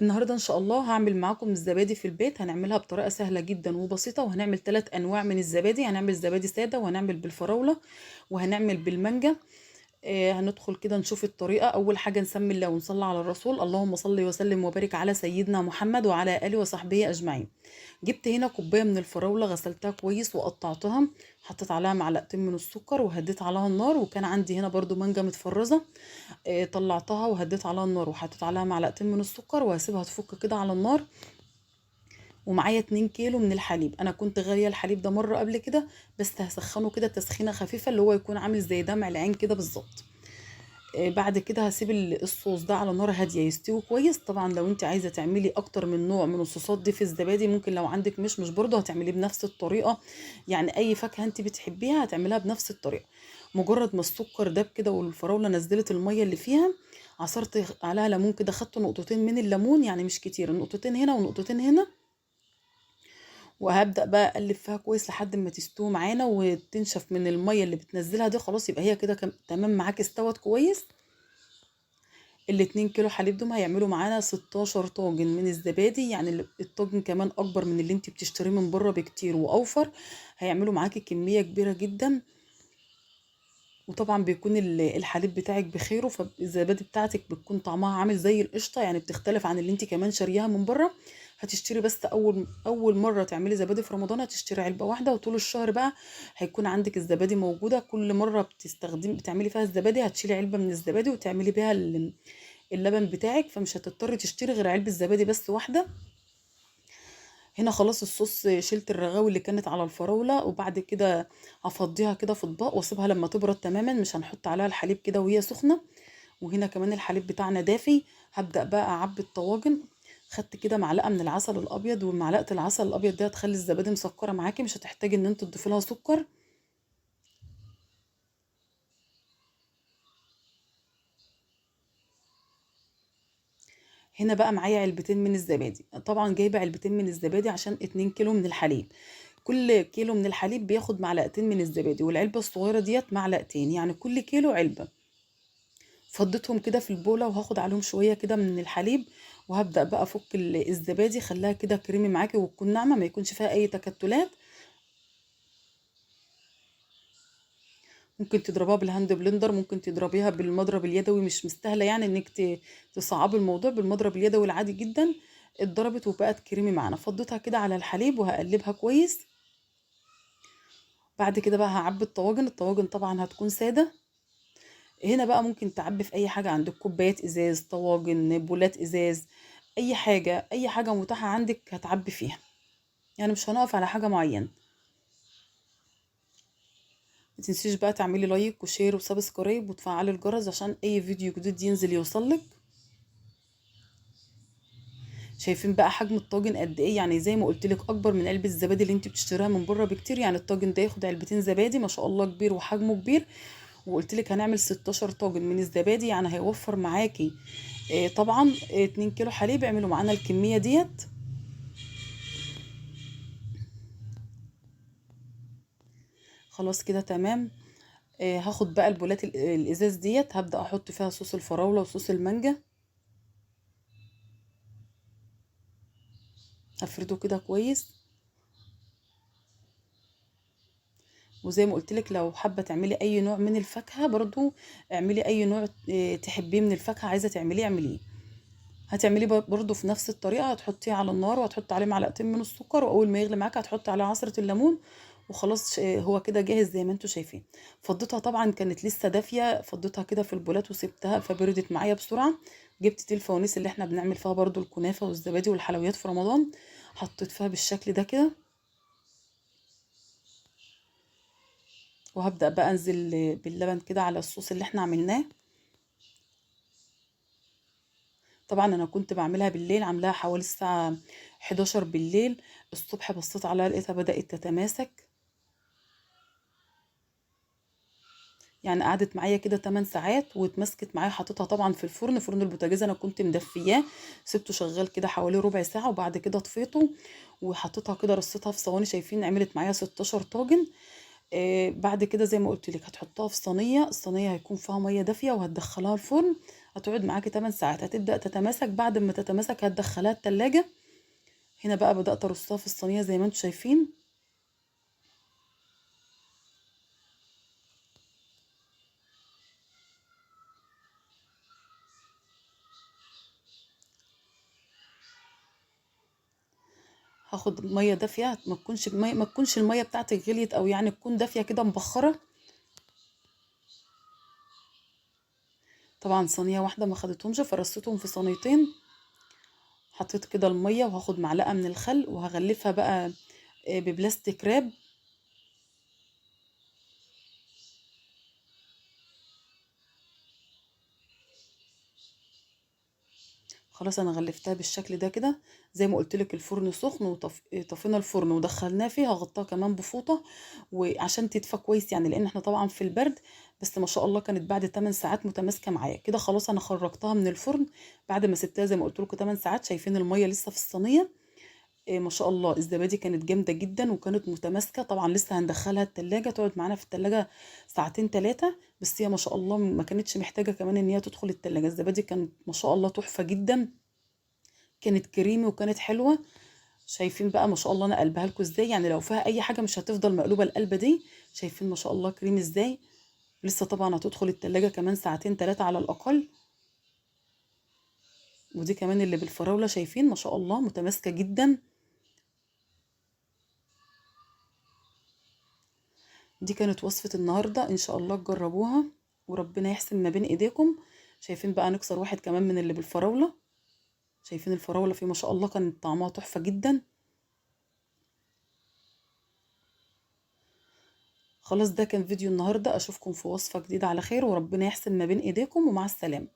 النهارده ان شاء الله هعمل معاكم الزبادي في البيت. هنعملها بطريقة سهلة جدا وبسيطة، وهنعمل 3 انواع من الزبادي. هنعمل زبادي ساده، وهنعمل بالفراوله، وهنعمل بالمانجا. هندخل كده نشوف الطريقة. اول حاجة نسمي الله ونصلي على الرسول، اللهم صل وسلم وبارك على سيدنا محمد وعلى اله وصحبه اجمعين. جبت هنا كوباية من الفراوله، غسلتها كويس وقطعتها، حطيت عليها معلقتين من السكر وهديت عليها النار. وكان عندي هنا برده مانجا متفرزه، طلعتها وهديت عليها النار وحطيت عليها معلقتين من السكر، وهسيبها تفك كده على النار. ومعايا 2 كيلو من الحليب. انا كنت غالية الحليب ده مرة قبل كده، بس هسخنه كده تسخينه خفيفة اللي هو يكون عامل زي دمع العين كده بالظبط. بعد كده هسيب الصوص ده على نار هادية يستوي كويس. طبعا لو انت عايزه تعملي اكتر من نوع من الصوصات دي في الزبادي، ممكن لو عندك مشمش برضه هتعمليه بنفس الطريقة، يعني اي فاكهة انت بتحبيها هتعمليها بنفس الطريقة. مجرد ما السكر داب كده والفراوله نزلت المية اللي فيها، عصرت عليها ليمون كده، خدت نقطتين من الليمون، يعني مش كتير، نقطتين هنا ونقطتين هنا. وهبدأ بقى اقلب فيها كويس لحد ما تستوي معانا وتنشف من المية اللي بتنزلها دي. خلاص يبقى هي كده تمام معاك، استوت كويس. الاتنين كيلو حليب دول هيعملوا معانا 16 طاجن من الزبادي، يعني الطاجن كمان اكبر من اللي انت بتشتريه من بره بكتير واوفر، هيعملوا معاكي كمية كبيرة جدا. وطبعا بيكون الحليب بتاعك بخيره، فالزبادي بتاعتك بتكون طعمها عامل زي القشطه، يعني بتختلف عن اللي انت كمان شارياها من بره. هتشتري بس اول مرة تعملي زبادي في رمضان هتشتري علبة واحدة، وطول الشهر بقى هيكون عندك الزبادي موجودة. كل مرة بتعملي فيها الزبادي هتشيلي علبة من الزبادي وتعملي بيها اللبن بتاعك، فمش هتضطري تشتري غير علبة زبادي بس واحدة. هنا خلاص الصوص شلت الرغاوي اللي كانت على الفراوله، وبعد كده هفضيها كده في اطباق واسيبها لما تبرد تماما، مش هنحط عليها الحليب كده وهي سخنة. وهنا كمان الحليب بتاعنا دافي. هبدا بقى اعبي الطواجن. خدت كده معلقه من العسل الابيض، ومعلقة العسل الابيض دي هتخلي الزبادي مسكره معاكي، مش هتحتاجي ان انت تضيفي لها سكر. هنا بقى معايا علبتين من الزبادي، طبعا جايبه علبتين من الزبادي عشان 2 كيلو من الحليب. كل كيلو من الحليب بياخد معلقتين من الزبادي، والعلبه الصغيرة ديت معلقتين، يعني كل كيلو علبة. فضيتهم كده في البوله وهاخد عليهم شوية كده من الحليب، وهبدا بقى افك الزبادي. خليها كده كريمي معاكي وتكون ناعمة، ما يكونش فيها اي تكتلات. ممكن تضربها بال hand blender، ممكن تضربيها بالمضرب اليدوي، مش مستاهلة يعني انك تصعبي الموضوع. بالمضرب اليدوي العادي جدا اتضربت وبقت كريمي معانا. فضيتها كده على الحليب وهقلبها كويس. بعد كده بقى هعبي الطواجن. الطواجن طبعا هتكون ساده. هنا بقى ممكن تعبي في اي حاجة عندك، كوبايات ازاز، طواجن، بولات ازاز، اي حاجة، اي حاجة متاحة عندك هتعبي فيها، يعني مش هنقف على حاجة معينة. ما تنسيش بقى تعملي like و share و subscribe وتفعلي الجرس عشان اي فيديو جديد ينزل يوصلك. شايفين بقى حجم الطاجن قد ايه؟ يعني زي ما قلت لك اكبر من علبة الزبادي اللي انت بتشتريها من بره بكتير. يعني الطاجن ده ياخد علبتين زبادي، ما شاء الله كبير وحجمه كبير. وقلت لك هنعمل 16 طاجن من الزبادي، يعني هيوفر معاكي طبعا 2 كيلو حليب. اعملوا معانا الكمية ديت. خلاص كده تمام. هاخد بقى البولات الازاز ديت، هبدأ احط فيها صوص الفراولة وصوص المانجا، هفرده كده كويس. وزي ما قلت لك لو حابة تعملي اي نوع من الفاكهة برضو اعملي اي نوع تحبيه من الفاكهة، عايزه تعمليه اعمليه. هتعمليه برضو في نفس الطريقة، هتحطيه على النار وهتحطي عليه معلقتين من السكر، واول ما يغلي معاك هتحطي عليه عصره الليمون، وخلاص هو كده جاهز زي ما انتوا شايفين. فضيتها طبعا كانت لسه دافيه، فضيتها كده في البولات وسبتها فبردت معايا بسرعة. جبت دي الفوانيس اللي احنا بنعمل فيها برضو الكنافه والزبادي والحلويات في رمضان، حطيت فيها بالشكل ده كده. وهبدأ بقى انزل باللبن كده على الصوص اللي احنا عملناه. طبعا انا كنت بعملها بالليل، عاملاها حوالي الساعة 11 بالليل. الصبح بصيت عليها لقيتها بدأت تتماسك، يعني قعدت معايا كده 8 ساعات واتمسكت معايا. حطيتها طبعا في الفرن، فرن البوتاجاز انا كنت مدفياه، سبته شغال كده حوالي ربع ساعة وبعد كده طفيته وحطيتها كده رصيتها في صواني. شايفين عملت معايا 16 طاجن. بعد كده زي ما قلت لك هتحطها في صينية، الصينية هيكون فيها مية دافيه وهتدخلها الفرن. هتقعد معاكي 8 ساعات، هتبدأ تتماسك. بعد ما تتماسك هتدخلها التلاجة. هنا بقى بدأت ارصها في الصينية زي ما انتم شايفين. هاخد مية دافيه، ما تكونش المية بتاعتك غليت، او يعني تكون دافيه كده مبخره. طبعا صينية واحدة ما خدتهمش، فرصتهم في صينيتين. حطيت كده المية، وهاخد معلقه من الخل وهغلفها بقى ببلاستيك راب. خلاص انا غلفتها بالشكل ده كده. زي ما قلت لك الفرن سخن، وطفينا الفرن ودخلناه فيه. هغطاه كمان بفوطه وعشان تدفى كويس، يعني لان احنا طبعا في البرد. بس ما شاء الله كانت بعد 8 ساعات متماسكة معايا كده. خلاص انا خرجتها من الفرن بعد ما سبتها زي ما قلت لكم 8 ساعات. شايفين المية لسه في الصينية، ما شاء الله الزبادي كانت جامدة جدا وكانت متماسكة. طبعا لسه هندخلها التلاجة، تقعد معانا في التلاجة ساعتين 3، بس هي ما شاء الله ما كانتش محتاجه كمان ان هي تدخل التلاجة. الزبادي كانت ما شاء الله تحفة جدا، كانت كريمي وكانت حلوة. شايفين بقى ما شاء الله انا قلبها لكم ازاي، يعني لو فيها اي حاجة مش هتفضل مقلوبة القلبه دي. شايفين ما شاء الله كريمي ازاي. لسه طبعا هتدخل التلاجة كمان ساعتين 3 على الاقل. ودي كمان اللي بالفراوله، شايفين ما شاء الله متماسكة جدا. دي كانت وصفة النهاردة، ان شاء الله تجربوها وربنا يحسن ما بين ايديكم. شايفين بقى نكسر واحد كمان من اللي بالفراولة. شايفين الفراولة فيه ما شاء الله كانت طعمها تحفة جدا. خلاص ده كان فيديو النهاردة، اشوفكم في وصفة جديدة على خير، وربنا يحسن ما بين ايديكم، ومع السلامة.